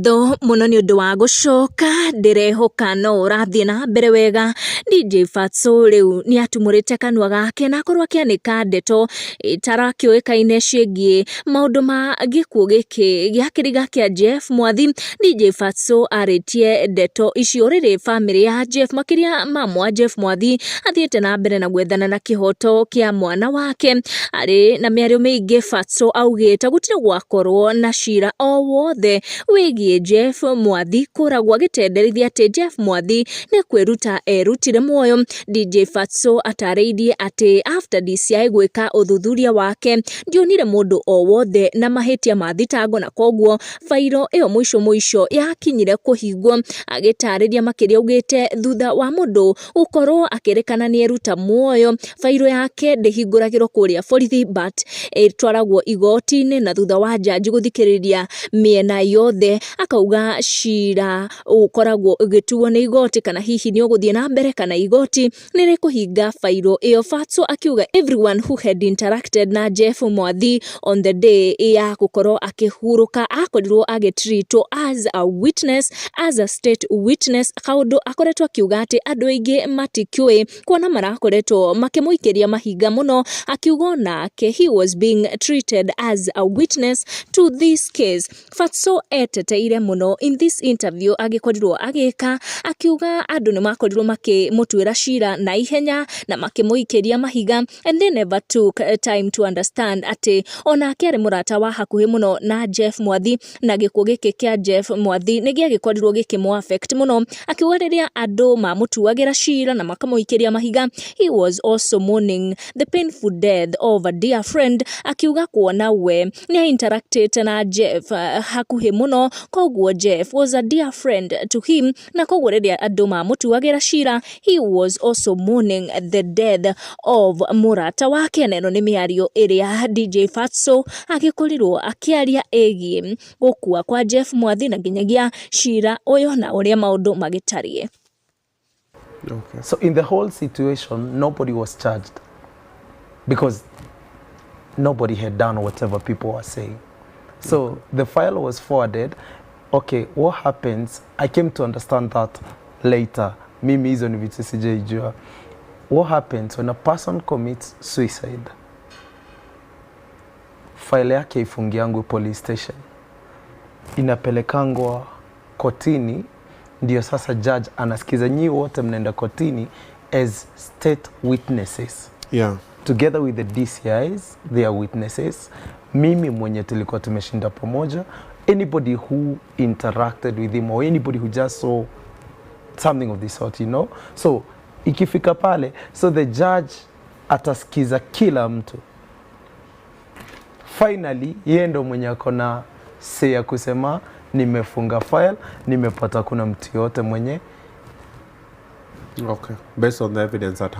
Tho muno nĩ ũndũ wa gũcoka, ndĩrehoka no ũrathiĩ na mbere wega. DJ Fatxo rĩu nĩ atumũrĩte kanua gake na akorwo akĩanĩka ndeto itarakĩũĩkaine ciĩgiĩ maũndũ ma gĩkuũ gĩkĩ gĩa kĩriga kĩa Jeff Mwathi. DJ Fatxo arĩtie ndeto icio rĩrĩ bamĩrĩ ya Jeff, makĩria mama wa Jeff Mwathi, athiĩte na mbere na gwethana na kĩhoto kĩa mwana wake. Arĩ na mĩario mĩingĩ, Fatxo augĩte gũtirĩ gwakorwo na cira o wothe wĩgiĩ Jeff Mwathi kũragwo, agĩtenderithia atĩ Jeff Mwathi nĩ kwĩruta erutire muoyo. DJ Fatxo atarĩirie atĩ after DCI gwĩka ũthuthuria wake, ndionire mũndũ o wothe na mahĩtia ma thitango, na koguo bairo ĩyo mũico mũico yakinyire kũhingwo. Agĩtarĩria makĩria, augĩte thutha wa mũndũ gũkorwo akĩrĩkana nĩ eruta muoyo, bairo yake ndĩhingũragĩrwo kũrĩa borithi but ĩtwaragwo igoti-inĩ, na thutha wa jaji gũthikĩrĩria mĩena yothe, akauga cira ũkoragwo ũgĩtuo nĩ igoti kana hihi nĩ ũgũthiĩ na mbere kana igoti nĩ rĩkũhinga bairo ĩyo. Fatxo akiuga everyone who had interacted na Jeff Mwathi on the day ya gũkorwo akĩhurũka akorirwo agĩtreatwo as a witness, as a state witness, kaũndũ akoretwo akiuga atĩ andũ aingĩ matikĩũĩ, kuona marakoretwo makĩmũikĩria mahinga mũno. Akiuga onake he was being treated as a witness to this case. Fatxo eteteire mũno in this interview agĩkorirwo agĩka, akiuga andũ nĩ makorirwo makĩmũtuĩra cira na ihenya na makĩmũikĩria mahiga, and they never took time to understand atĩ onake arĩ mũrata wa hakuhĩ mũno na Jeff Mwathi, na gĩkuũ gĩkĩ kĩa Jeff Mwathi nĩ gĩagĩkorirwo gĩkĩmũ affect mũno. Akiuga rĩrĩa andũ mamũtuagĩra cira na makamũikĩria mahiga, he was also mourning the painful death of a dear friend. Akiuga kuona we nĩ interacted na Jeff hakuhĩ mũno, koguo Jeff was a dear friend to him, na koguo rĩrĩa andũ mamũtuagĩra cira, he was also mourning the death of mũrata wake. Na ĩno nĩ mĩario ĩrĩa DJ Fatxo agĩkorirwo akĩaria ĩgiĩ gũkua kwa Jeff Mwathi na nginyagia cira ũyũ na ũrĩa maũndũ magĩtariĩ. So in the whole situation, nobody was charged because nobody had done whatever people were saying. So the file was forwarded. Okay, what happens? I came to understand that later. Mimi hizo ni vitu sijaijua. What happens when a person commits suicide? File yake ifungiangwe police station, inapelekangwa kotini, ndio sasa judge anasikiza. Nyii wote mnaenda kotini as state witnesses together with the DCIs, they are witnesses. Mimi mwenye tulikuwa tumeshinda pamoja, anybody who interacted with him or anybody who just saw something of the sort. So ikifika pale, so the judge atasikiza kila mtu. Finally, yeye ndo mwenye ako na say ya kusema, "Nimefunga file, nimepata kuna mtu yote mwenye Okay. Based on the evidence at